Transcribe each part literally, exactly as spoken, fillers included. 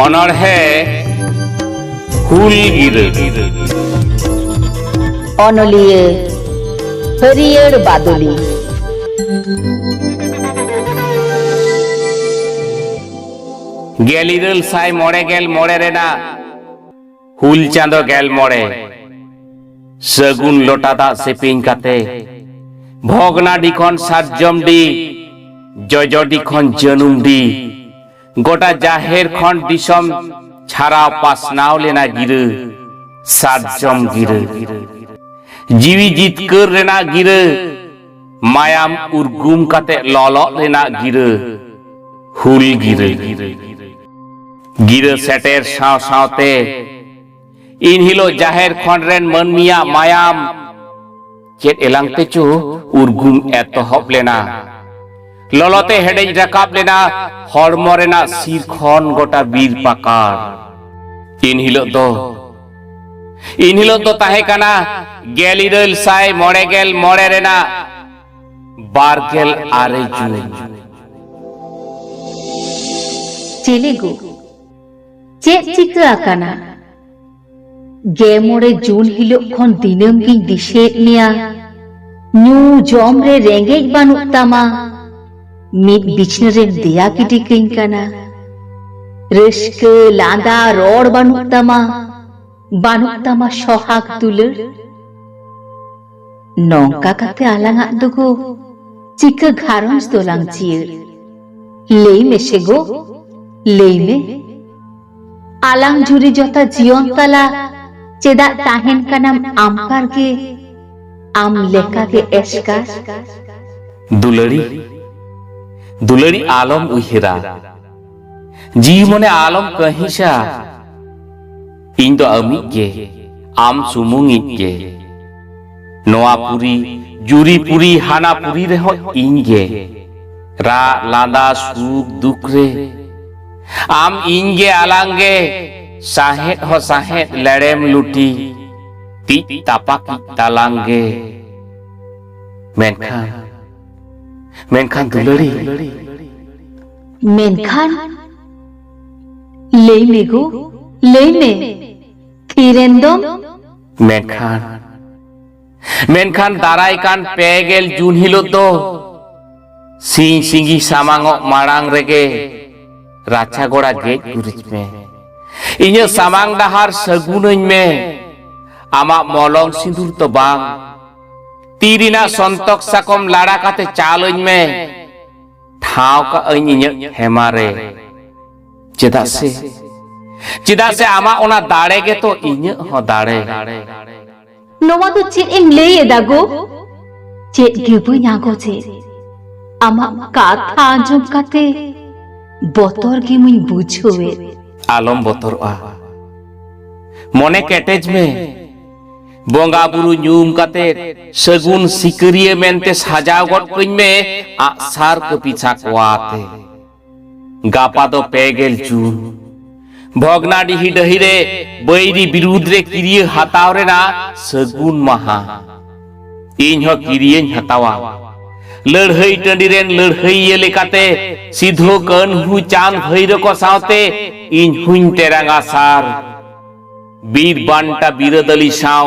ᱚᱱᱚᱬᱦᱮ ᱦᱩᱞ ᱜᱤᱨᱟᱹ᱾ ᱚᱱᱚᱞᱤᱭᱟᱹ ᱦᱟᱹᱨᱭᱟᱹᱲ ᱵᱟᱫᱚᱞᱤ᱾ ᱜᱮᱞ ᱤᱨᱟᱹᱞ ᱥᱟᱭ ᱢᱚᱬᱮ ᱜᱮᱞ ᱢᱚᱬᱮ ᱨᱮᱱᱟᱜ ᱦᱩᱞ ᱪᱟᱸᱫᱚ ᱜᱮᱞ ᱢᱚᱬᱮ, ᱥᱟᱹᱜᱩᱱ ᱞᱚᱴᱟ ᱫᱟᱜ ᱥᱮᱯᱮᱧ ᱠᱟᱛᱮ, ᱵᱷᱚᱜᱽᱱᱟᱰᱤ ᱠᱷᱚᱱ ᱥᱟᱨᱡᱚᱢᱰᱤ, ᱡᱚᱡᱚᱰᱤ ᱠᱷᱚᱱ ᱡᱟᱹᱱᱩᱢᱰᱤ, ᱜᱚᱴᱟ ᱡᱟᱦᱮᱨ ᱠᱷᱚᱱ ᱫᱤᱥᱚᱢ ᱪᱷᱟᱨᱟᱣ ᱯᱟᱥᱱᱟᱣ ᱞᱮᱱᱟ ᱜᱤᱨᱟᱹ, ᱥᱟᱨᱡᱚᱢ ᱜᱤᱨᱟᱹ᱾ ᱡᱤᱣᱤ ᱡᱤᱛᱠᱟᱹᱨ ᱨᱮᱱᱟᱜ ᱜᱤᱨᱟᱹ, ᱢᱟᱭᱟᱢ ᱩᱨᱜᱩᱢ ᱠᱟᱛᱮ ᱞᱚᱞᱚᱜ ᱨᱮᱱᱟᱜ ᱜᱤᱨᱟᱹ, ᱦᱩᱞ ᱜᱤᱨᱟᱹ᱾ ᱜᱤᱨᱟᱹ ᱥᱮᱴᱮᱨ ᱥᱟᱶ ᱥᱟᱶᱛᱮ ᱤᱱ ᱦᱤᱞᱳᱜ ᱡᱟᱦᱮᱨ ᱠᱷᱚᱸᱰ ᱨᱮᱱ ᱢᱟᱹᱱᱢᱤᱭᱟᱜ ᱢᱟᱭᱟᱢ ᱪᱮᱫ ᱮᱞᱟᱝ ᱛᱮᱪᱚ ᱩᱨᱜᱩᱢ ᱮᱛᱚᱦᱚᱵ ᱞᱮᱱᱟ᱾ ᱞᱚᱞᱚ ᱛᱮ ᱦᱮᱰᱮᱡ ᱨᱟᱠᱟᱵ ᱞᱮᱱᱟ ᱦᱚᱲᱢᱚ ᱨᱮᱱᱟᱜ ᱥᱤᱨ ᱠᱷᱚᱱ ᱜᱚᱴᱟ ᱵᱤᱨ ᱯᱟᱠᱟᱲ᱾ ᱤᱱ ᱦᱤᱞᱳᱜ ᱫᱚ, ᱤᱱ ᱦᱤᱞᱳᱜ ᱫᱚ ᱛᱟᱦᱮᱸ ᱠᱟᱱᱟ ᱜᱮᱞ ᱤᱨᱟᱹᱞ ᱥᱟᱭ ᱢᱚᱬᱮ ᱜᱮᱞ ᱢᱚᱬᱮ ᱨᱮᱱᱟᱜ ᱵᱟᱨ ᱜᱮᱞ ᱟᱨᱮ ᱡᱩᱱ᱾ ᱪᱮᱞᱮ ᱜᱳ, ᱪᱮᱫ ᱪᱤᱠᱟᱹ ᱟᱠᱟᱱᱟ? ᱜᱮᱞ ᱢᱚᱬᱮ ᱡᱩᱱ ᱦᱤᱞᱳᱜ ᱠᱷᱚᱱ ᱫᱤᱱᱟᱹᱢ ᱜᱤᱧ ᱫᱤᱥᱟᱹᱭᱮᱫ ᱢᱮᱭᱟ᱾ ᱧᱩ ᱡᱚᱢ ᱨᱮ ᱨᱮᱸᱜᱮᱡ ᱵᱟᱹᱱᱩᱜ ᱛᱟᱢᱟ, ᱢᱤᱫ ᱵᱤᱪᱷᱱᱟᱹ ᱨᱮᱢ ᱫᱮᱭᱟ ᱜᱤᱰᱤ ᱠᱟᱹᱧ ᱠᱟᱱᱟ᱾ ᱨᱟᱹᱥᱠᱟᱹ ᱞᱟᱸᱫᱟ ᱨᱚᱲ ᱵᱟᱹᱱᱩᱜ ᱛᱟᱢᱟ, ᱵᱟᱹᱱᱩᱜ ᱛᱟᱢᱟ ᱥᱚᱦᱟᱜ ᱫᱩᱞᱟᱹᱲ᱾ ᱱᱚᱝᱠᱟ ᱠᱟᱛᱮ ᱟᱞᱟᱝᱟᱜ ᱫᱚ ᱜᱳ ᱪᱤᱠᱟᱹ ᱜᱷᱟᱨᱚᱸᱡᱽ ᱫᱚᱞᱟᱝ ᱡᱤᱭᱟᱹᱲ? ᱞᱟᱹᱭ ᱢᱮᱥᱮ ᱜᱳ, ᱞᱟᱹᱭ ᱢᱮ᱾ ᱟᱞᱟᱝ ᱡᱩᱨᱤ ᱡᱚᱛᱟ ᱡᱤᱭᱚᱱ ᱛᱟᱞᱟ ᱪᱮᱫᱟᱜ ᱛᱟᱦᱮᱱ ᱠᱟᱱᱟᱢ ᱟᱢᱯᱟᱨ ᱜᱮ, ᱟᱢ ᱞᱮᱠᱟ ᱜᱮ ᱮᱥᱠᱟᱨ? ᱫᱩᱞᱟᱹᱲᱤ, ᱫᱩᱞᱟᱹᱲᱤ ᱟᱞᱚᱢ ᱩᱭᱦᱟᱹᱨᱟ, ᱡᱤᱣᱤ ᱢᱚᱱᱮ ᱟᱞᱚᱢ ᱠᱟᱹᱦᱤᱥᱟ᱾ ᱤᱧ ᱫᱚ ᱟᱢᱤᱡ ᱜᱮ, ᱟᱢ ᱥᱩᱢᱩᱝᱤᱡ ᱜᱮ᱾ ᱱᱚᱣᱟ ᱯᱩᱨᱤ, ᱡᱩᱨᱤ ᱯᱩᱨᱤ, ᱦᱟᱱᱟ ᱯᱩᱨᱤ ᱨᱮᱦᱚᱸ ᱤᱧ ᱜᱮ᱾ ᱨᱟᱜ, ᱞᱟᱸᱫᱟ, ᱥᱩᱠ, ᱫᱩᱠ ᱨᱮ ᱟᱢ ᱤᱧ ᱜᱮ ᱟᱞᱟᱝ ᱜᱮ᱾ ᱥᱟᱦᱮᱫ ᱦᱚᱸ ᱥᱟᱦᱮᱫ ᱞᱮᱲᱮᱢ ᱞᱩᱴᱤ, ᱛᱤᱡ ᱛᱟᱯᱟᱠᱤᱡ ᱛᱟᱞᱟᱝ ᱜᱮ᱾ ᱢᱮᱱᱠᱷᱟᱱ, ᱢᱮᱱᱠᱷᱟᱱ ᱫᱩᱞᱟᱹᱲᱤ᱾ ᱢᱮᱱᱠᱷᱟᱱ ᱞᱟᱹᱭ ᱢᱮ ᱜᱳ, ᱞᱟᱹᱭ ᱢᱮ, ᱛᱷᱤᱨᱮᱱ ᱫᱚᱢ? ᱢᱮᱱᱠᱷᱟᱱ, ᱢᱮᱱᱠᱷᱟᱱ ᱫᱟᱨᱟᱭ ᱠᱟᱱ ᱯᱮ ᱜᱮᱞ ᱡᱩᱱ ᱦᱤᱞᱳᱜ ᱫᱚ ᱥᱤᱧ ᱥᱤᱸᱜᱤ ᱥᱟᱢᱟᱝᱚᱜ ᱢᱟᱲᱟᱝ ᱨᱮᱜᱮ ᱨᱟᱪᱟ ᱜᱚᱲᱟ ᱜᱮᱡ ᱜᱩᱨᱤᱡ ᱢᱮ᱾ ᱤᱧᱟᱹᱜ ᱥᱟᱢᱟᱝ ᱰᱟᱦᱟᱨ ᱥᱟᱹᱜᱩᱱᱟᱹᱧ ᱢᱮ᱾ ᱟᱢᱟᱜ ᱢᱚᱞᱚᱝ ᱥᱤᱸᱫᱩᱨ ᱫᱚ ᱵᱟᱝ, ᱛᱤ ᱨᱮᱱᱟᱜ ᱥᱚᱱᱛᱚᱠ ᱥᱟᱠᱚᱢ ᱞᱟᱲᱟ ᱠᱟᱛᱮ ᱪᱟᱞᱟᱹᱧ ᱢᱮ᱾ ᱴᱷᱟᱶ ᱠᱟᱜ ᱟᱹᱧ ᱤᱧᱟᱹᱜ ᱦᱮᱢᱟ ᱨᱮ᱾ ᱪᱮᱫᱟᱜ ᱥᱮ, ᱪᱮᱫᱟᱜ ᱥᱮ ᱟᱢᱟᱜ ᱚᱱᱟ ᱫᱟᱲᱮ ᱜᱮᱛᱚ ᱤᱧᱟᱹᱜ ᱦᱚᱸ ᱫᱟᱲᱮ᱾ ᱱᱚᱣᱟ ᱫᱚ ᱪᱮᱫ ᱮᱢ ᱞᱟᱹᱭ ᱮᱫᱟ ᱜᱳ? ᱪᱮᱫ ᱜᱮ ᱵᱟᱹᱧ ᱟᱸᱜᱚᱪᱮᱫ᱾ ᱟᱢᱟᱜ ᱠᱟᱛᱷᱟ ᱟᱸᱡᱚᱢ ᱠᱟᱛᱮ ᱵᱚᱛᱚᱨ ᱜᱮ ᱢᱟᱹᱧ ᱵᱩᱡᱷᱟᱹᱣᱮᱫ᱾ ᱟᱞᱚᱢ ᱵᱚᱛᱚᱨᱚᱜᱼᱟ, ᱢᱚᱱᱮ ᱠᱮᱴᱮᱡ ᱢᱮ᱾ ᱵᱚᱸᱜᱟ ᱵᱩᱨᱩ ᱧᱩᱢ ᱠᱟᱛᱮ ᱥᱟᱹᱜᱩᱱ ᱥᱤᱠᱟᱹᱨᱤᱭᱟᱹ ᱢᱮᱱᱛᱮ ᱥᱟᱡᱟᱣ ᱜᱚᱫ ᱠᱟᱹᱧ ᱢᱮ ᱟᱜᱼᱥᱟᱨ ᱠᱟᱹᱯᱤ ᱥᱟᱠᱣᱟ ᱟᱛᱮ᱾ ᱜᱟᱯᱟ ᱫᱚ ᱯᱮ ᱜᱮᱞ ᱡᱩᱱ᱾ ᱵᱷᱚᱜᱽᱱᱟᱰᱤᱦᱤ ᱰᱟᱹᱦᱤ ᱨᱮ ᱵᱟᱹᱭᱨᱤ ᱵᱤᱨᱩᱫᱽ ᱨᱮ ᱠᱤᱨᱤᱭᱟᱹ ᱦᱟᱛᱟᱣ ᱨᱮᱱᱟᱜ ᱥᱟᱹᱜᱩᱱ ᱢᱟᱦᱟ᱾ ᱤᱧ ᱦᱚᱸ ᱠᱤᱨᱤᱭᱟᱹᱧ ᱦᱟᱛᱟᱣᱟ᱾ ᱞᱟᱹᱲᱦᱟᱹᱭ ᱴᱟᱺᱰᱤ ᱨᱮᱱ ᱞᱟᱹᱲᱦᱟᱹᱭᱤᱭᱟᱹ ᱞᱮᱠᱟᱛᱮ ᱥᱤᱫᱷᱩ, ᱠᱟᱹᱱᱦᱩ, ᱪᱟᱸᱫᱽ, ᱵᱷᱟᱹᱭᱨᱚ ᱠᱚ ᱥᱟᱶᱛᱮ ᱤᱧ ᱦᱚᱸᱧ ᱛᱮᱨᱟᱝᱟ ᱥᱟᱨ᱾ ᱵᱤᱨ ᱵᱟᱱᱴᱟ ᱵᱤᱨᱟᱹᱫᱟᱹᱞᱤ ᱥᱟᱶ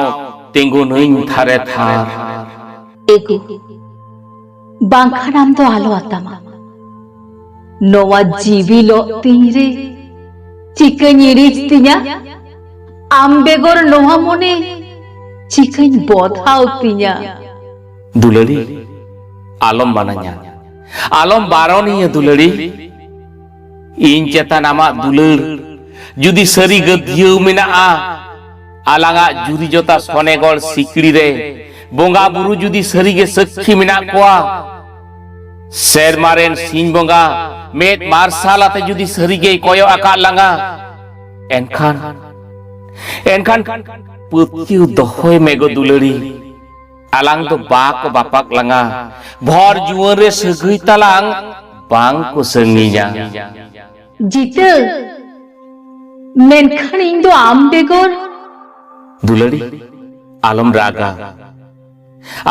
ᱛᱤᱸᱜᱩᱱᱟᱹᱧ ᱛᱷᱟᱨᱮ ᱛᱷᱟᱨ᱾ ᱮᱜᱳ, ᱵᱟᱝᱠᱷᱟᱱ ᱟᱢ ᱫᱚ ᱟᱞᱚ ᱟᱛᱟᱢᱟ᱾ ᱱᱚᱣᱟ ᱡᱤᱣᱤ ᱞᱚᱜ ᱛᱤᱧ ᱨᱮ ᱪᱤᱠᱟᱹᱧ ᱤᱬᱤᱡ ᱛᱤᱧᱟ? ᱟᱢ ᱵᱮᱜᱚᱨ ᱱᱚᱣᱟ ᱢᱚᱱᱮ ᱪᱤᱠᱟᱹᱧ ᱵᱚᱫᱷᱟᱣ ᱛᱤᱧᱟ? ᱫᱩᱞᱟᱹᱲᱤ, ᱟᱞᱚᱢ ᱢᱟᱱᱟᱧᱟ, ᱟᱞᱚᱢ ᱵᱟᱨᱚᱱᱤᱧᱟ ᱫᱩᱞᱟᱹᱲᱤ᱾ ᱤᱧ ᱪᱮᱛᱟᱱ ᱟᱢᱟᱜ ᱫᱩᱞᱟᱹᱲ ᱡᱩᱫᱤ ᱥᱟᱹᱨᱤ ᱜᱟᱹᱫᱷᱭᱟᱹᱣ ᱢᱮᱱᱟᱜᱼᱟ, ᱟᱞᱟᱝᱟᱜ ᱡᱩᱨᱤ ᱡᱚᱛᱟ ᱥᱚᱱᱮᱜᱚᱲ ᱥᱤᱠᱲᱤ ᱨᱮ ᱵᱚᱸᱜᱟ ᱵᱩᱨᱩ ᱡᱩᱫᱤ ᱥᱟᱹᱨᱤᱜᱮ ᱥᱟᱹᱠᱷᱤ ᱢᱮᱱᱟᱜ ᱠᱚᱣᱟ, ᱥᱮᱨᱢᱟ ᱨᱮᱱ ᱥᱤᱧ ᱵᱚᱸᱜᱟ ᱢᱮᱫ ᱢᱟᱨᱥᱟᱞ ᱟᱛᱮ ᱡᱩᱫᱤ ᱥᱟᱹᱨᱤᱜᱮᱭ ᱠᱚᱭᱚᱜ ᱟᱠᱟᱫ ᱞᱟᱝᱟ, ᱮᱱᱠᱷᱟᱱ, ᱮᱱᱠᱷᱟᱱ ᱯᱟᱹᱛᱭᱟᱹᱣ ᱫᱚᱦᱚᱭ ᱢᱮ ᱜᱚ ᱫᱩᱞᱟᱹᱲᱤ᱾ ᱟᱞᱟᱝ ᱫᱚ ᱵᱟᱠᱚ ᱵᱟᱯᱟᱜ ᱞᱟᱝᱟ, ᱵᱷᱚᱨ ᱡᱩᱣᱟᱹᱱ ᱨᱮ ᱥᱟᱹᱜᱟᱹᱭ ᱛᱟᱞᱟᱝ ᱵᱟᱝ ᱠᱚ ᱥᱟᱺᱜᱤᱧᱟ᱾ ᱡᱤᱛᱟᱹ, ᱢᱮᱱᱠᱷᱟᱱ ᱤᱧ ᱫᱚ ᱟᱢ ᱵᱮᱜᱚᱨ᱾ ᱫᱩᱞᱟᱹᱲᱤ, ᱟᱞᱚᱢ ᱨᱟᱜᱟ,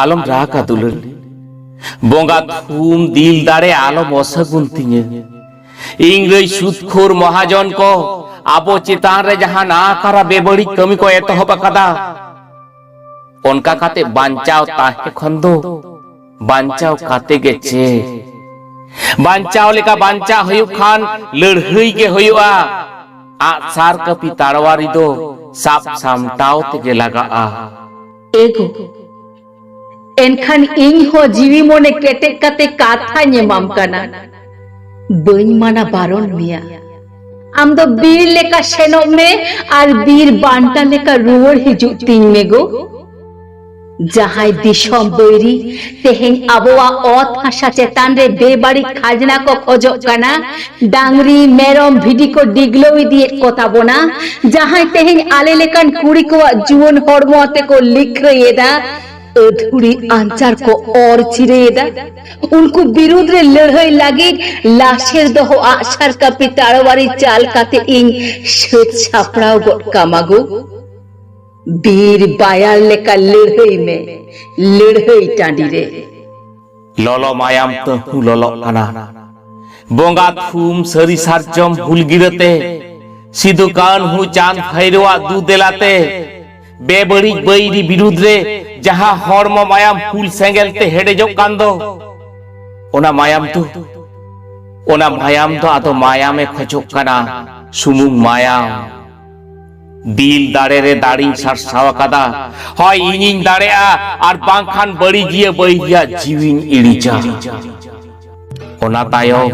ᱟᱞᱚᱢ ᱨᱟᱜᱟ ᱫᱩᱞᱟᱹᱲᱤ᱾ ᱵᱚᱸᱜᱟ ᱛᱷᱩᱢ ᱫᱤᱞ ᱫᱟᱲᱮ ᱟᱞᱚᱢ ᱚᱥᱟᱹᱜᱩᱱ ᱛᱤᱧᱟᱹ᱾ ᱤᱝᱨᱮᱡᱽ ᱥᱩᱫᱽᱠᱷᱳᱨ ᱢᱚᱦᱟᱡᱚᱱ ᱠᱚ ᱟᱵᱚ ᱪᱮᱛᱟᱱ ᱨᱮ ᱡᱟᱦᱟᱸ ᱱᱟᱠᱟᱨᱟ ᱵᱮᱵᱟᱹᱲᱤᱡ ᱠᱟᱹᱢᱤ ᱠᱚ ᱮᱛᱚᱦᱚᱵ ᱟᱠᱟᱫᱟ, ᱚᱱᱠᱟ ᱠᱟᱛᱮ ᱵᱟᱧᱪᱟᱣ ᱛᱟᱦᱮᱸ ᱠᱷᱚᱱ ᱫᱚ ᱵᱟᱧᱪᱟᱣ ᱠᱟᱛᱮ ᱜᱮ ᱪᱮᱫ? ᱵᱟᱧᱪᱟᱣ ᱞᱮᱠᱟ ᱵᱟᱧᱪᱟᱜ ᱦᱩᱭᱩᱜ ᱠᱷᱟᱱ ᱞᱟᱹᱲᱦᱟᱹᱭ ᱜᱮ ᱦᱩᱭᱩᱜᱼᱟ᱾ ᱟᱜᱼᱥᱟᱨ ᱠᱟᱹᱯᱤ ᱛᱟᱲᱣᱟᱨᱤ ᱫᱚ ᱥᱟᱵ ᱥᱟᱢᱴᱟᱣ ᱛᱮᱜᱮ ᱞᱟᱜᱟᱜᱼᱟ᱾ ᱮᱜᱳ, ᱮᱱᱠᱷᱟᱱ ᱤᱧ ᱦᱚᱸ ᱡᱤᱣᱤ ᱢᱚᱱᱮ ᱠᱮᱴᱮᱡ ᱠᱟᱛᱮ ᱠᱟᱛᱷᱟᱧ ᱮᱢᱟᱢ ᱠᱟᱱᱟ᱾ ᱵᱟᱹᱧ ᱢᱟᱱᱟ ᱵᱟᱨᱚᱱ ᱢᱮᱭᱟ᱾ ᱟᱢ ᱫᱚ ᱵᱤᱨ ᱞᱮᱠᱟ ᱥᱮᱱᱚᱜ ᱢᱮ ᱟᱨ ᱵᱤᱨ ᱵᱟᱱᱴᱟ ᱞᱮᱠᱟ ᱨᱩᱣᱟᱹᱲ ᱦᱤᱡᱩᱜ ᱛᱤᱧ ᱢᱮ ᱜᱳ᱾ ᱡᱟᱦᱟᱸᱭ ᱫᱤᱥᱚᱢ ᱵᱟᱹᱭᱨᱤ ᱛᱮᱦᱮᱧ ᱟᱵᱚᱣᱟᱜ ᱚᱛ ᱦᱟᱥᱟ ᱪᱮᱛᱟᱱ ᱨᱮ ᱵᱮᱵᱟᱹᱲᱤᱡ ᱠᱷᱟᱡᱽᱱᱟ ᱠᱚ ᱠᱷᱚᱡᱚᱜ ᱠᱟᱱᱟ, ᱰᱟᱝᱨᱤ, ᱢᱮᱨᱚᱢ, ᱵᱷᱤᱰᱤ ᱠᱚ ᱰᱤᱜᱞᱟᱹᱣ ᱤᱫᱤᱭᱮᱫ ᱠᱚ ᱛᱟᱵᱚᱱᱟ, ᱡᱟᱦᱟᱸᱭ ᱛᱮᱦᱮᱧ ᱟᱞᱮ ᱞᱮᱠᱟᱱ ᱠᱩᱲᱤ ᱠᱚᱣᱟᱜ ᱡᱩᱣᱟᱹᱱ ᱦᱚᱲᱢᱚ ᱟᱛᱮ ᱠᱚ ᱞᱤᱠᱷᱟᱹᱭ ᱮᱫᱟ, ᱟᱹᱛᱷᱩᱲᱤ ᱟᱧᱪᱟᱨ ᱠᱚ ᱚᱨ ᱪᱤᱨᱟᱹᱭᱮᱫᱟ, ᱩᱱᱠᱩ ᱵᱤᱨᱩᱫᱽ ᱨᱮ ᱞᱟᱹᱲᱦᱟᱹᱭ ᱞᱟᱹᱜᱤᱫ ᱞᱟᱥᱮᱨ ᱫᱚᱦᱚ ᱟᱜᱼᱥᱟᱨ ᱠᱟᱹᱯᱤ ᱛᱟᱲᱣᱟᱨᱤ ᱪᱟᱞ ᱠᱟᱛᱮ ᱤᱧ ᱥᱟᱹᱛ ᱥᱟᱯᱲᱟᱣ ᱜᱚᱫ ᱠᱟᱢᱟ ᱜᱳ᱾ ᱵᱤᱨ ᱵᱟᱭᱟᱨ ᱞᱮᱠᱟ ᱞᱟᱹᱲᱦᱟᱹᱭ ᱢᱮ ᱞᱟᱹᱲᱦᱟᱹᱭ ᱴᱟᱺᱰᱤ ᱨᱮ᱾ ᱞᱚᱞᱚ ᱢᱟᱭᱟᱢ ᱛᱟᱹᱦᱩ ᱞᱚᱞᱚᱜ ᱠᱟᱱᱟ᱾ ᱵᱚᱸᱜᱟ ᱛᱷᱩᱢ ᱥᱟᱹᱨᱤ ᱥᱟᱨᱡᱚᱢ ᱦᱩᱞ ᱜᱤᱨᱟᱹᱛᱮ, ᱥᱤᱫᱩ ᱠᱟᱹᱱᱦᱩ ᱪᱟᱸᱫ ᱵᱷᱟᱭᱨᱳᱣᱟᱜ ᱫᱩ ᱫᱮᱞᱟᱛᱮ, ᱵᱮᱵᱟᱹᱲᱤᱡ ᱵᱟᱹᱭᱨᱤ ᱵᱤᱨᱩᱫᱽ ᱨᱮ ᱡᱟᱦᱟᱸ ᱦᱚᱲᱢᱚ ᱢᱟᱭᱟᱢ ᱦᱩᱞ ᱥᱮᱸᱜᱮᱞ ᱛᱮ ᱦᱮᱰᱮᱡᱚᱜ ᱠᱟᱱ ᱫᱚ, ᱚᱱᱟ ᱢᱟᱭᱟᱢ ᱫᱚ, ᱚᱱᱟ ᱢᱟᱭᱟᱢ ᱫᱚ ᱟᱫᱚ ᱢᱟᱭᱟᱢᱮ ᱠᱷᱚᱡᱚᱜ ᱠᱟᱱᱟ, ᱥᱩᱢᱩᱝ ᱢᱟᱭᱟᱢ᱾ ᱫᱤᱞ ᱫᱟᱲᱮ ᱨᱮ ᱫᱟᱲᱮᱧ ᱥᱟᱨᱥᱟᱣ ᱟᱠᱟᱫᱟ, ᱦᱚᱭ ᱤᱧᱤᱧ ᱫᱟᱲᱮᱜᱼᱟ, ᱟᱨ ᱵᱟᱝᱠᱷᱟᱱ ᱵᱟᱹᱲᱤᱡᱤᱭᱟᱹ ᱵᱟᱹᱭᱨᱤᱭᱟᱜ ᱡᱤᱣᱤᱧ ᱤᱲᱤᱡᱟ᱾ ᱚᱱᱟ ᱛᱟᱭᱚᱢ,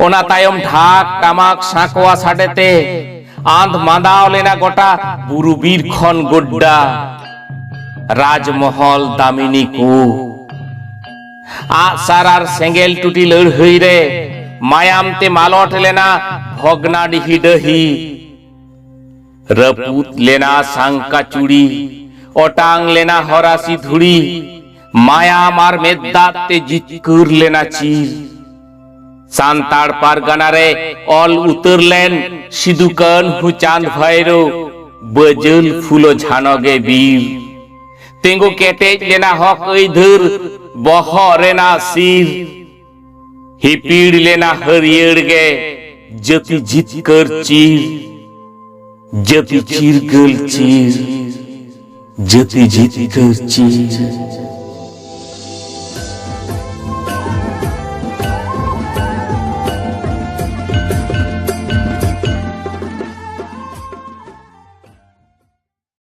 ᱚᱱᱟ ᱛᱟᱭᱚᱢ ᱰᱷᱟᱠ ᱴᱟᱢᱟᱠ ᱥᱟᱸᱠᱣᱟ ᱥᱟᱰᱮᱛᱮ ᱟᱸᱫᱽ ᱢᱟᱸᱫᱟᱣ ᱞᱮᱱᱟ ᱜᱚᱴᱟ ᱵᱩᱨᱩ ᱵᱤᱨ ᱠᱷᱚᱱ ᱜᱚᱰᱰᱟ, ᱨᱟᱡᱽᱢᱚᱦᱚᱞ, ᱫᱟᱢᱤᱱᱤ ᱠᱚ᱾ ᱟᱜᱼᱥᱟᱨ ᱟᱨ ᱥᱮᱸᱜᱮᱞ ᱴᱩᱴᱤ ᱞᱟᱹᱲᱦᱟᱹᱭ ᱨᱮ ᱢᱟᱭᱟᱢ ᱛᱮ ᱢᱟᱞᱚᱴ ᱞᱮᱱᱟ ᱵᱷᱚᱜᱽᱱᱟᱰᱤᱦᱤ ᱰᱟᱹᱦᱤ᱾ ᱨᱟᱹᱯᱩᱫ ᱞᱮᱱᱟ ᱥᱟᱝᱠᱟ ᱪᱩᱲᱤ, ᱚᱴᱟᱝ ᱞᱮᱱᱟ ᱦᱚᱨᱟᱥᱤ ᱫᱷᱩᱲᱤ, ᱢᱟᱭᱟᱢ ᱟᱨ ᱢᱮᱫ ᱫᱟᱜ ᱛᱮ ᱡᱤᱛᱠᱟᱹᱨ ᱞᱮᱱᱟ ᱪᱤᱨ᱾ ᱥᱟᱱᱛᱟᱲ ᱯᱟᱨᱜᱟᱱᱟ ᱨᱮ ᱚᱞ ᱩᱛᱟᱹᱨ ᱞᱮᱱ ᱥᱤᱫᱩ ᱠᱟᱹᱱᱦᱩ ᱪᱟᱸᱫ ᱵᱷᱟᱭᱨᱳ ᱵᱟᱹᱡᱟᱹᱞ ᱯᱷᱩᱞᱳ ᱡᱷᱟᱱᱚ ᱜᱮ ᱵᱤᱨ᱾ ᱛᱤᱸᱜᱩ ᱠᱮᱴᱮᱡ ᱞᱮᱱᱟ ᱦᱚᱠ ᱟᱹᱭᱫᱟᱹᱨ ᱵᱚᱦᱚᱜ ᱨᱮᱱᱟᱜ ᱥᱤᱨ᱾ ᱦᱤᱯᱤᱲ ᱞᱮᱱᱟ ᱦᱟᱹᱨᱭᱟᱹᱲ ᱜᱮ ᱡᱟᱹᱛᱤ ᱡᱤᱛᱠᱟᱹᱨ ᱪᱤᱨ, ᱡᱟᱹᱛᱤ ᱪᱤᱨᱜᱟᱹᱞ ᱪᱤᱨ, ᱡᱟᱹᱛᱤ ᱡᱤᱛᱠᱟᱹᱨ ᱪᱤᱨ᱾